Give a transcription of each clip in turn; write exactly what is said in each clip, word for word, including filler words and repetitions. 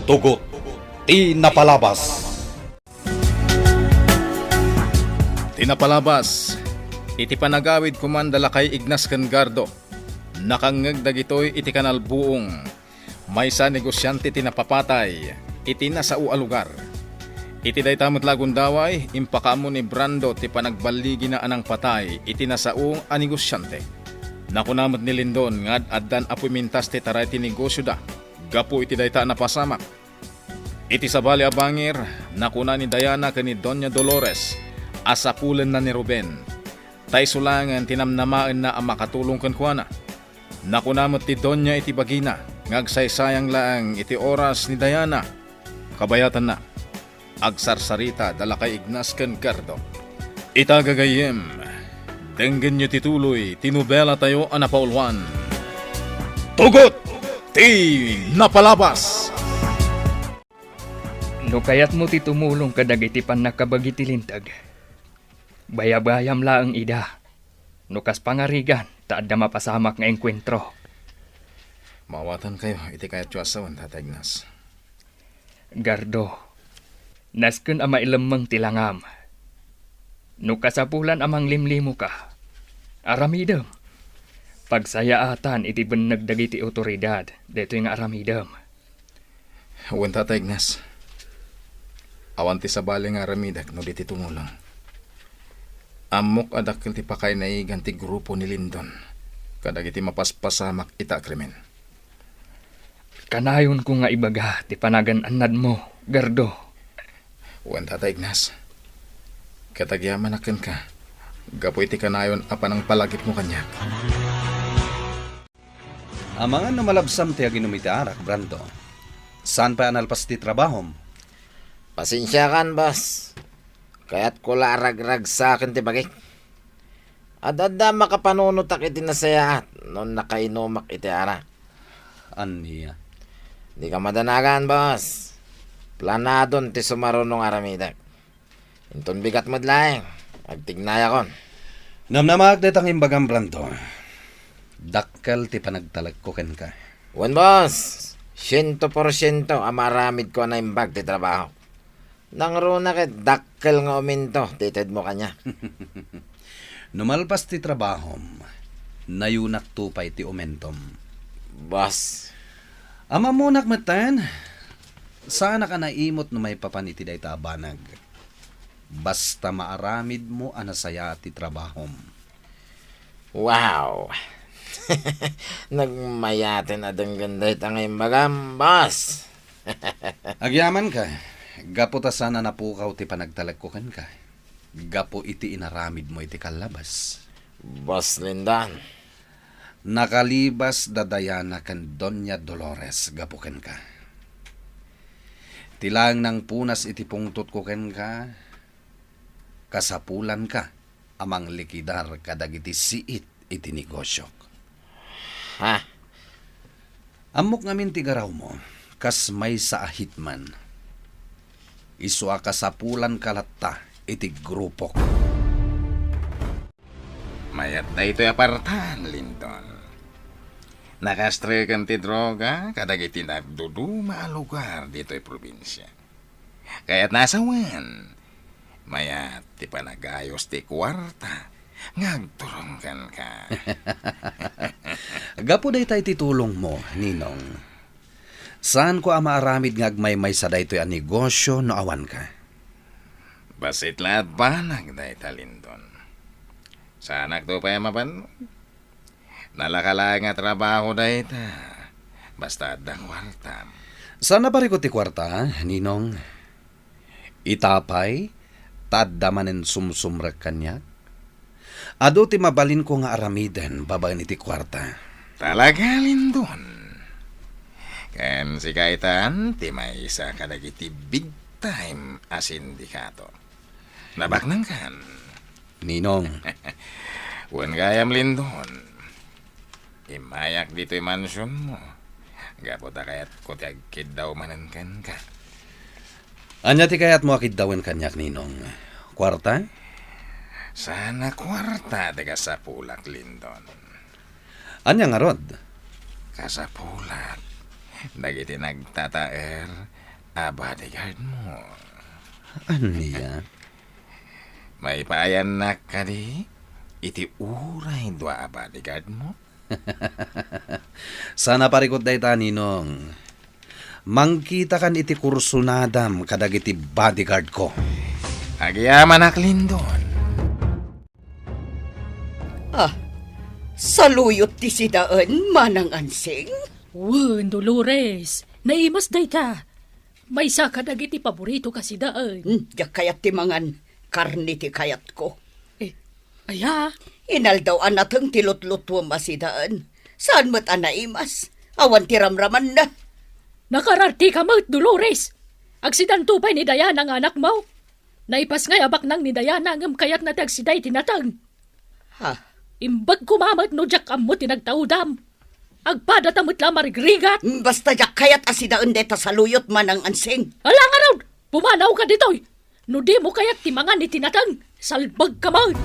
Tugot ti napalabas. Ti napalabas, iti panagawid koman da Lakay Ignas ken Gardo, nakangngeg dagitoy iti kanalbuong. Maysa a negosiante ti napapatay iti nasao a lugar. Iti dayta met la a gundaway, impakaammo ni Brando ti panagballigina a nangpatay iti nasao a negosiante. Nakuna met ni Lindon nga ad-addan a pumintas ti taray ti negosioda gapu iti dayta a napasamak. Iti sabali a bangir, nakuna ni Diana ken ni Doña Dolores a sapulenna ni Ruben, ta isu laengen ti namnamaenna a makatulong kenkuana. Nakuna met ti Doña iti bagina nga agsaysayang laeng iti oras ni Diana. Kabayatanna, agsarsarita da Lakay Ignas ken Gardo. Ita gagayyem, denggenyo ti tuloy ti nobelatayo a napauluan, Tugot ti Napalabas! No kayatmo ti tumulong kadagiti pannakabagi ti linteg, bayabayam laeng ida. No kas pangarigan, ta adda mapasamak nga engkuentro. Maawatankayo iti kayatyo a sawen, Tata Ignas. Gardo, nasken a mailemmeng ti langam. No kasapulan a manglimlimoka, aramidem. Pagsayaatan iti benneg dagiti awtoridad daytoy nga aramidem. Wen, Tata Ignas. Awan ti sabali nga aramidek no di ti tumulong. Ammok a dakkel ti pakaynaigan ti grupo ni Lindon kadagiti mapaspasamak ita a krimen. Kanayonko nga ibaga ti panagan-annadmo, Gardo. Wen, Tata Ignas. Ket agyamanak kenka gapu iti kanayon a panangpalagipmo kaniak. Amangan no malabsam ti aginum iti arak, Brando. Saan pay a nalpas ti trabahom? Pasensiakan, boss. Kayatko la a ragragsaken ti bagik. Ad-adda makapanunotak iti nasayaat no nakainumak iti arak. Ania? Dika madanagan, boss. Planadon ti sumaruno nga aramidek. Inton bigat met laeng, agtignayakon. Namnamaak dayta nga imbagam, Brando. Dakkel ti panagtalekko kenka. Wen, boss. Siento por siento a maaramidko a naimbag ti trabaho. Nangruna ket dakkel nga uminto ti itedmo kaniak. No malpas ti trabahom, nayunakto pay ti umentom. Boss. Ammonak metten, saanak a naimot no maipapan iti dayta a banag. Basta maaramidmo a nasayaat ti trabahom. Wow! Nagmayaten a denggen dayta nga imbagam, boss! Agyamanka, gapu ta saan a napukaw ti panagtalekko kenka, gapu iti inaramidmo iti kallabas. Boss Lindan. Nakalibas da Diana ken Doña Dolores gapu kenka. Ti laeng nangpunas iti pungtotko kenka, kasapulanka a manglikidar kadagiti siit iti negosiok. Ha? Ammok ngamin ti garawmo, kas maysa a hitman. Isu a kasapulanka latta iti grupok. Mayat daytoy a partan, Linton. Nakastreken ti droga kadagiti nagduduma a lugar ditoy probinsia. Kayatna a sawen, mayat ti panagayos ti kuarta nga agturong kenka. Gapu dayta iti tulongmo, Ninong. Saanko a maaramid nga agmaymaysa daytoy a negosio no awanka. Bassit la a banag dayta, Lindon. Saanakto pay a mabannog. Nalaka laeng a trabaho dayta, basta adda kuartam. Saan a parikut ti kuarta, Ninong. Ita pay, ta adda manen sumsumrek kaniak. Adu ti mabalinko nga aramiden babaen iti kuarta. Talaga, Lindon. Ken si Gaetan ti maysa kadagiti big time a sindikato. Nabaknangkan? Ninong. Wen gayam, Lindon. Immayak ditoy mansionmo. Gapu ta kayatko ti agkiddaw manen kenka. Ania ti kayatmo a kiddawen kaniak, Ninong? Kuarta? Saan a kuarta ti kasapulak, Lindon. Ania ngarud? Kasapulak Dagiti nagtataer a bodyguard mo. Ania? Maipaayannak kadi iti uray dua a bodyguard mo? Saan a parikut dayta, Ninong. Mangkitakan iti kursunadam kadagiti bodyguard ko. Agyamanak, Lindon. Ah, saluyot ti sidaen, Manang Ansing? Wen, Dolores, naimas dayta. Maysa kadagiti paborito a sidaen. Hmm, diak kayat ti mangan karne ti kayatko. Eh, aya? Inaldaw a nateng ti lutlutuem a sidaen. Saan met a naimas? Awan ti ramramanna. Nakararti ka met, Dolores. Agsidanto pay ni Diana nga anakmo. Naipasngay a baknang ni Diana ngem kayatna ti agsida iti nateng. Ha? Imbag koma met no diak ammo ti nagtaudam. Agpadata met la marigrigat. Mm, basta diak kayat a sidaen dayta saluyot, Manang Ansing. Ala ngarud, pumanawka ditoy. No dimo kayat ti mangan iti nateng, salbagka met.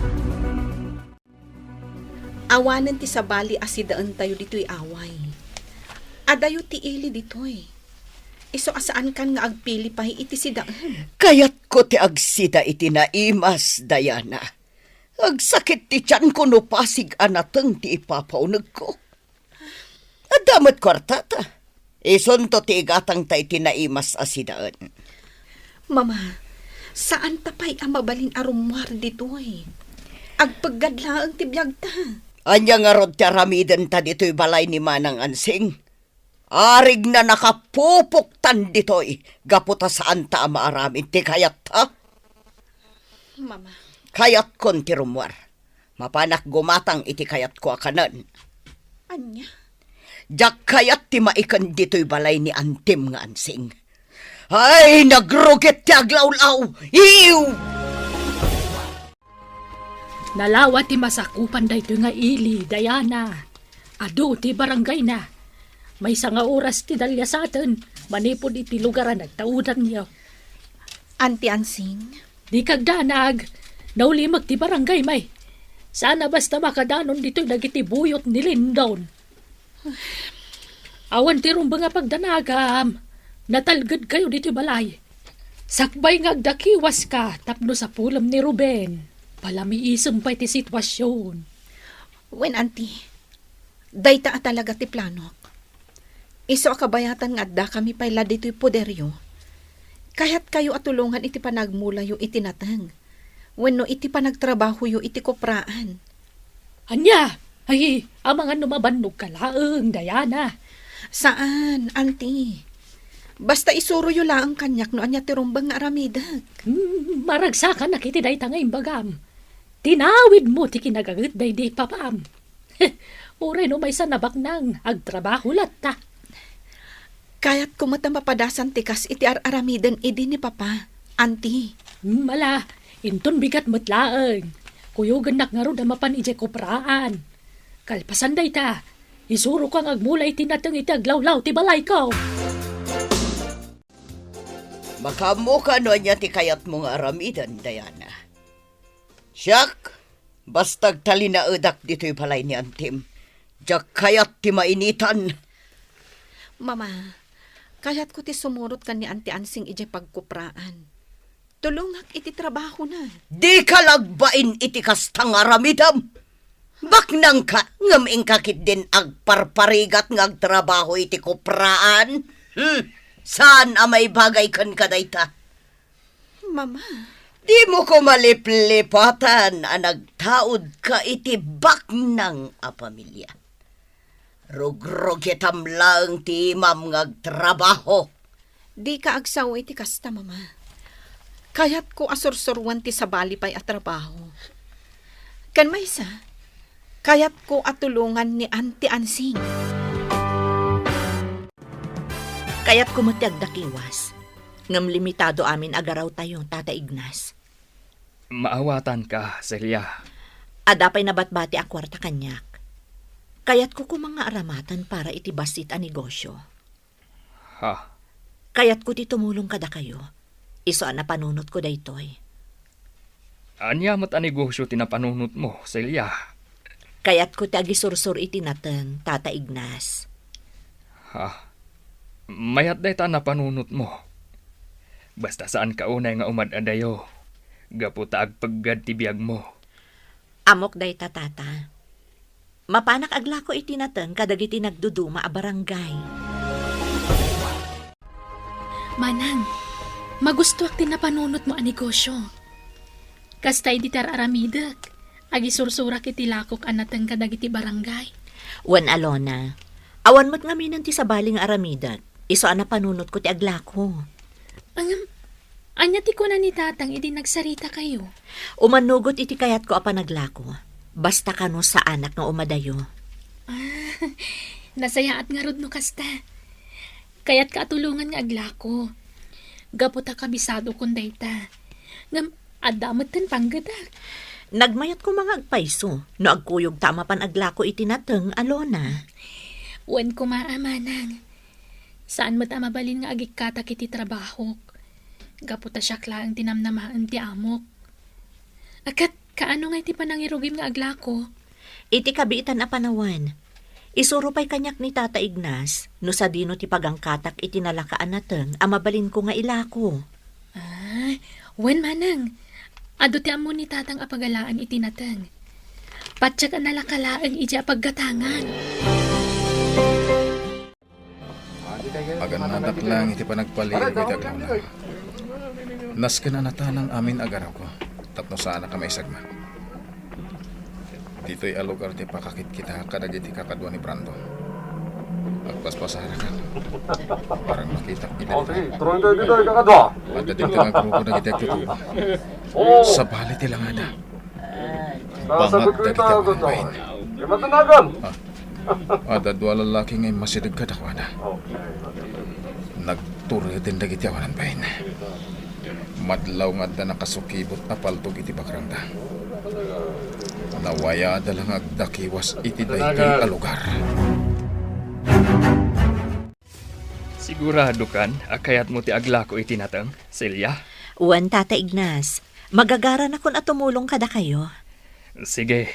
Awanen ti sabali a sidaentayo ditoy away. Adayo ti ili ditoy. Isu a saankan nga agpili pay iti sidaen. Kayatko ti agsida iti naimas, Diana. Agsakit ti tianko no pasig a nateng ti ipapaunegko. Adda met kuartata. Isunto ti igatangta iti naimas a sidaen. Mama, saanta pay a mabalin a rummuar ditoy. Agpeggad laeng ti biagta. Ania ngarud ti aramidenta ditoy balay ni Manang Ansing? Arigna nakapupoktan ditoy gapu ta saanta a maaramid ti kayatta. Mama. Kayatkon ti rummuar. Mapanak gumatang iti kayatko a kanen. Ania? Diak kayat ti maiken ditoy balay ni Antim nga Ansing. Ay, nagrugit ti aglawlaw! Iw! Nalawa ti masakupan daytoy nga ili, Diana. Adu ti barangayna. Maysa nga oras ti daliasaten manipud iti lugar a nagtaudanyo. Anti Ansing? Dika agdanag. Naulimek ti barangay, may. Saan a basta makadanon ditoy dagiti buyot ni Lindon. Awan ti rumbeng a pagdanagam. Natalgedkayo ditoy balay. Sakbay nga agdakiwaska tapno sapulem ni Ruben, palamiisem pay ti sitwasion. Wen, Anti, dayta a talaga ti planok. Isu a kabayatan nga addakami pay la ditoy poderyo, kayatkayo a tulongan iti panagmulayo iti nateng wenno iti panagtrabahoyo iti kupraan. Ania? Ay, amangan no mabannogka laeng, Diana. Saan, Anti. Basta isuroyo laeng kaniak no ania ti rumbeng nga aramidek. Hmm, maragsakanak iti dayta nga imbagam. Tinawidmo ti kinaganget daydi papam. Uray no maysa nabaknang, agtrabaho latta. Kayatko met a mapadasan ti kas iti ar-aramiden idi ni Papa, Anti. Hmm, ala, inton bigat met laeng. Kuyogennak ngarud a mapan idiay kupraan. Kalpasan dayta, isuroka nga agmula iti nateng iti aglawlaw ti balayko. Makaammoka no ania ti kayatmo nga aramiden, Diana. Siak, basta agtalinaedak ditoy balay ni Antim. Diak kayat ti mainitan. Mama, kayatko ti sumurot ken ni Anti Ansing idiay pagkupraan. Tulongak iti trabahona. Dika la agbain iti kasta nga aramidem. Baknangka, ngem inka ketdin agparparigat nga agtrabaho iti kupraan. Hmm, saan a maibagay kenka dayta. Mama. Dimo koma liplipatan a nagtaudka iti baknang a pamilia. Rugrugitam laeng ti imam nga agtrabaho. Dika agsao iti kasta, Mama. Kayatko a sursuroen ti sabali pay a trabaho. Ken maysa, kayatko a tulongan ni Auntie Ansing. Kayatko met ti agdakiwas. Ngem limitado amin a garawtayo, Tata Ignas. Maawatanka, Celia. Adda pay nabatbati a kuarta kaniak. Kayatko koma nga aramaten para iti bassit a negosyo. Ha? Kayatko ti tumulong kadakayo. Isu a napanunotko daytoy. Ania met a negosyo ti napanunotmo, Celia? Kayatko ti agisursor iti nateng, Tata Ignas. Ha? Mayat dayta a napanunotmo. Basta saanka unay nga umad-adayo, gapu ta agpeggad ti biagmo. Ammok dayta, Tata. Mapanak aglako iti nateng kadagiti nagduduma a barangay. Manang, magustoak ti napanunotmo a negosio. Kasta idi ti ar-aramidek, agisursurak iti lakok a nateng kadagiti barangay. Wen, Alona, awan met ngaminen ti sabali nga aramidek, isu a napanunotko ti aglako. Ngem, ania ti kuna ni Tatang idi nagsaritakayo? Umanugot iti kayatko a panaglako. Basta kano saanak nga umadayo. Ah, nasayaat ngarud no kasta. Kayatka a tulongan nga aglako. Gapu ta kabisadokon dayta. Ngem, adda metten panggedak. Nagmayat koma nga agpayso no agkuyogta a mapan aglako iti nateng, Alona. Wen koma a, Manang. Saan met a mabalin nga agikkatak iti trabahok. Gapu ta siak laeng ti namnamaen ti amok. A ket kaano ngay ti panangirugim nga aglako? Iti kabiitan a panawen, isuro pay kaniak ni Tata Ignas no sadino ti pagangkatak iti nalaka a nateng a mabalinko nga ilako. Ah, wen, Manang. Adu ti ammo ni Tatang a pagalaan iti nateng. Patiek a nalaka laeng idiay a paggatangan. Agannadak laeng iti panagpaliiwko iti aglawna. Nasken a natanang amin a garawko tapno saanak a maisagmak. Ditoy a lugar ti pakakitkitaak kadagiti kakadua ni Brando. Agpaspasarakan. Parang makitak ida. O, sige, tuloy tayo dito, kakadua. Adda dito nga grupo dagiti agtutubo. Oo. Sabali ti langada. Bangat dagiti awanan bain. Di matanagan. Ah. Adda dua a lallaki nga immasideg kadakuada. Nagtureden dagiti awanan bain. Madlaw nga adda nakasukibot a paltog iti bagrangda. Nawayada la nga agdakiwas iti daytoy a lugar. Siguradokan a kayatmo ti aglako iti nateng, Celia? Wen, Tata Ignas. Magagaranakon a tumulong kadakayo. Sige.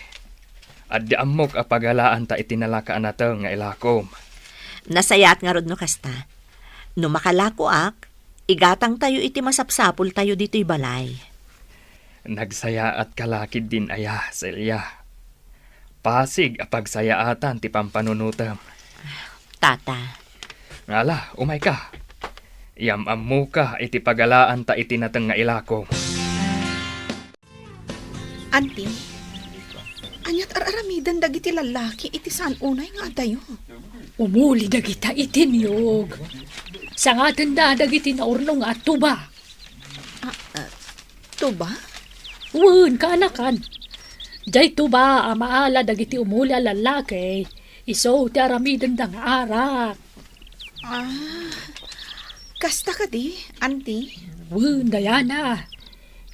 Adda ammok a pagalaanta iti nalaka a nateng nga ilakom. Nasayaat ngarud no kasta. No makalakoak, igatangtayo iti masapsapultayo ditoy balay. Nagsayaatka la ketdin aya, Celia. Pasig a pagsayaatan ti pampanunotem. Tata. Ala, umayka. Iyam-ammoka iti pagalaanta iti nateng nga ilakom. Anti, aniat ar-aramiden dagiti lallaki iti saan unay nga adayo? Umuli dagita iti niyog. Sangatenda dagiti naurno nga tuba. Ah, ah, tuba? Wen, kaanakan. Jay tuba a maala dagiti umuli a lallaki, isu ti aramidenda nga arak. Ah, kasta kadi, Anti? Wen, Diana.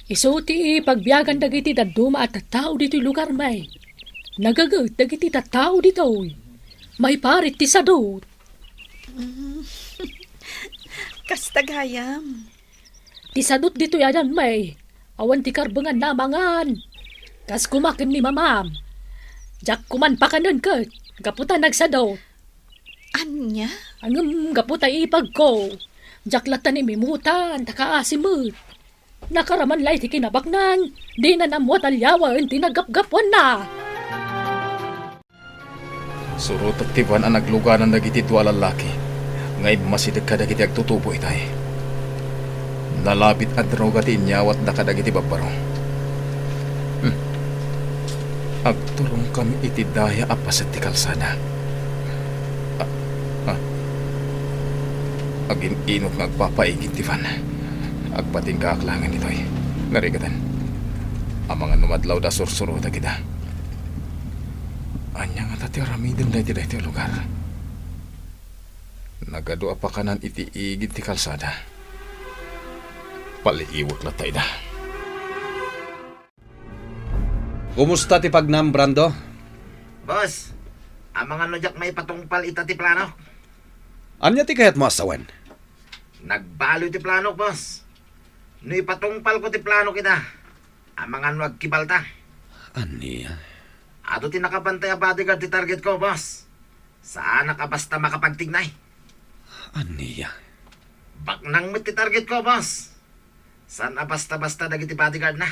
Isu ti pagbiagan dagiti dadduma a tattao ditoy lugar, may. Nagaget dagiti tattao ditoy. Maiparit ti sadut. Mm. Kasta gayam. Ti sadut ditoy ayan, may. Awan ti karbenganna a mangan. Kas koma ken ni mamam. Diak koman pakanen ket, gapu ta nagsadut. Ania? Ngem gapu ta ipagko, diak latta ni mimutan, ta kaasi met. Nakaraman la iti kinabaknang, dina nammo a talyawen ti naggapgapuanna. Surotek ti ban a nagluganan dagiti dua a lallaki nga immasideg kadagiti agtutubo itay. Nalabit a droga ti inyawatda kadagiti babbaro. Hmm. Agturongkami iti daya a paset ti kalsada. Ah, ah. Agin-inok nga agpapaigid ti van. Agpatinggaak laengen ditoy. Ngarigatan. Amangan no madlawda a sursurotek ida. Ania ngata ti aramidenda iti daytoy a lugar? Nagadu a pakanan iti igid ti kalsada. Paliiwek latta ida. Kumusta ti pagnam, Brando? Boss, amangan no diak maipatungpal ita ti plano. Ania ti kayatmo a sawen? Nagbaliw ti planok, boss. No ipatungpalko ti planok ita, amangan no agkibalta. Ania? Adu ti nakabantay a bodyguard ti targetko, boss. Saanak a basta makapagtignay. Ania? Baknang met ti targetko, boss. Saan a basta-basta dagiti bodyguardna.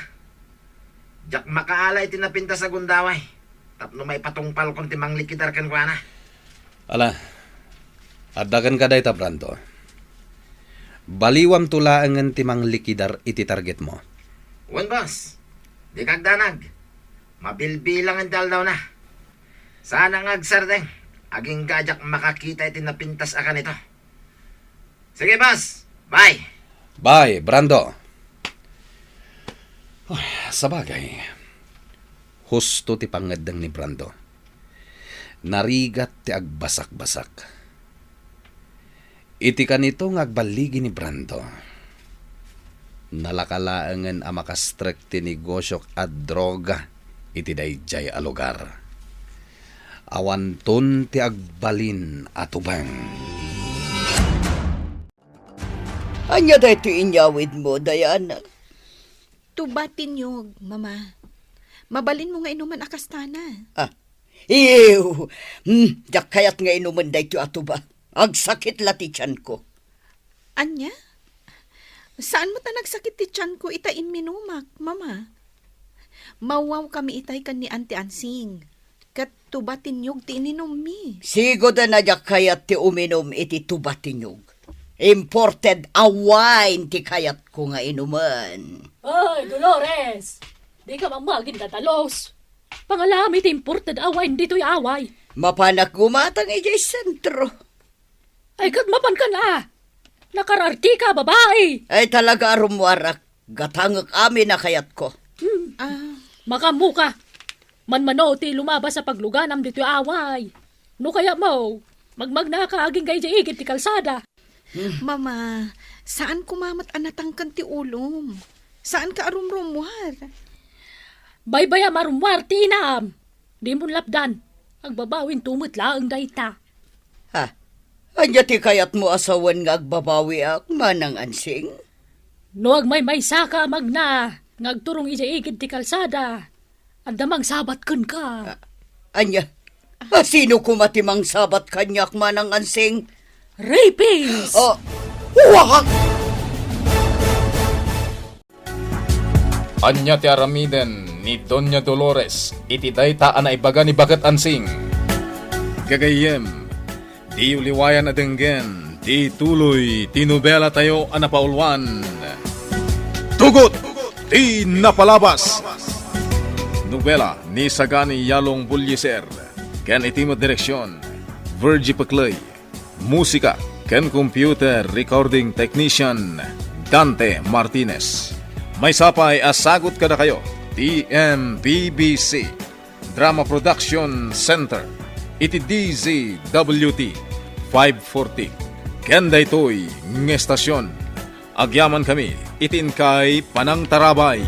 Diak makaala iti napintas a gundaway tapno maipatungpalkon ti manglikidar kenkuana. Ala, adda kenka dayta, Brando. Baliwamto laengen ti manglikidar iti targetmo. Wen, boss. Dika agdanag. Mabilbilangen ti aldawna. Saan nga agsardeng, agingga a diak makakita iti napintas a kanito. Sige, boss. Bye. Bye, Brando. Uy, sabagay, husto ti pangngeddeng ni Brando. Narigat ti agbasakbasak. Iti kanito nga agballigi ni Brando, nalaka laengen a makastrek ti negosiok a droga iti daydiay a lugar. Awanton ti agbalin a tubeng. Ania daytoy inyawidmo, Diana? Tuba ti niyog, Mama. Mabalinmo nga inuman a kastana. Ah, iyo. Hmm, diak kayat nga inumen daytoy a tuba. Agsakit la ti tianko. Ania? Saan met a nagsakit ti tianko ita imminumak, Mama? Mawawkami itay ken ni Auntie Ansing. Ket tuba ti niyog ti ininummi. Sigud a diak kayat ti uminum iti tuba ti niyog. Imported a wine ti kayatko nga inumen. Ay, Dolores! Dika mamagin dadalus. Pangalami ti imported a wine ditoy away. Mapanak gumatang idiay sentro. Ay, ket mapankan a. Nakarartika, babai. Ay, talaga a rummuarak. Gatangek amin a kayatko. Hmm. Ah. Makaammoka. Manmano ti lumabas a pagluganam ditoy away. No kayatmo, magmagnaka agingga idiay igid ti kalsada. Hmm. Mama, saan koma met a natangken ti ulom. Saanka a rumrummuar. Baybayam a rummuar ti inam. Dimon lapdan. Agbabawinto met laeng dayta. Ha? Ania ti kayatmo a sawen nga agbabawiak, Manang Ansing? No agmaymaysaka a magna nga agturong idiay igid ti kalsada, adda mangsabat kenka. A-, ania? A, sino koma ti mangsabat kaniak, Manang Ansing? Rapist! A, wa-, Ania ti aramiden ni Doña Dolores iti dayta a naibaga ni Baket Ansing? Gagayyem, diyo liwayan a denggen ti tuloy ti nobelatayo a napauluan, Tugot ti Napalabas. Nobela ni Sagani Yalong Bullieser ken iti met direksion, Virgie Peclay. Musika ken computer recording technician, Dante Martinez. Maysa pay a sagut kadakayo ti M B B C Drama Production Center iti D Z W T five forty. Ken daytoy nga estasion, agyamankami iti inkay panangtarabay.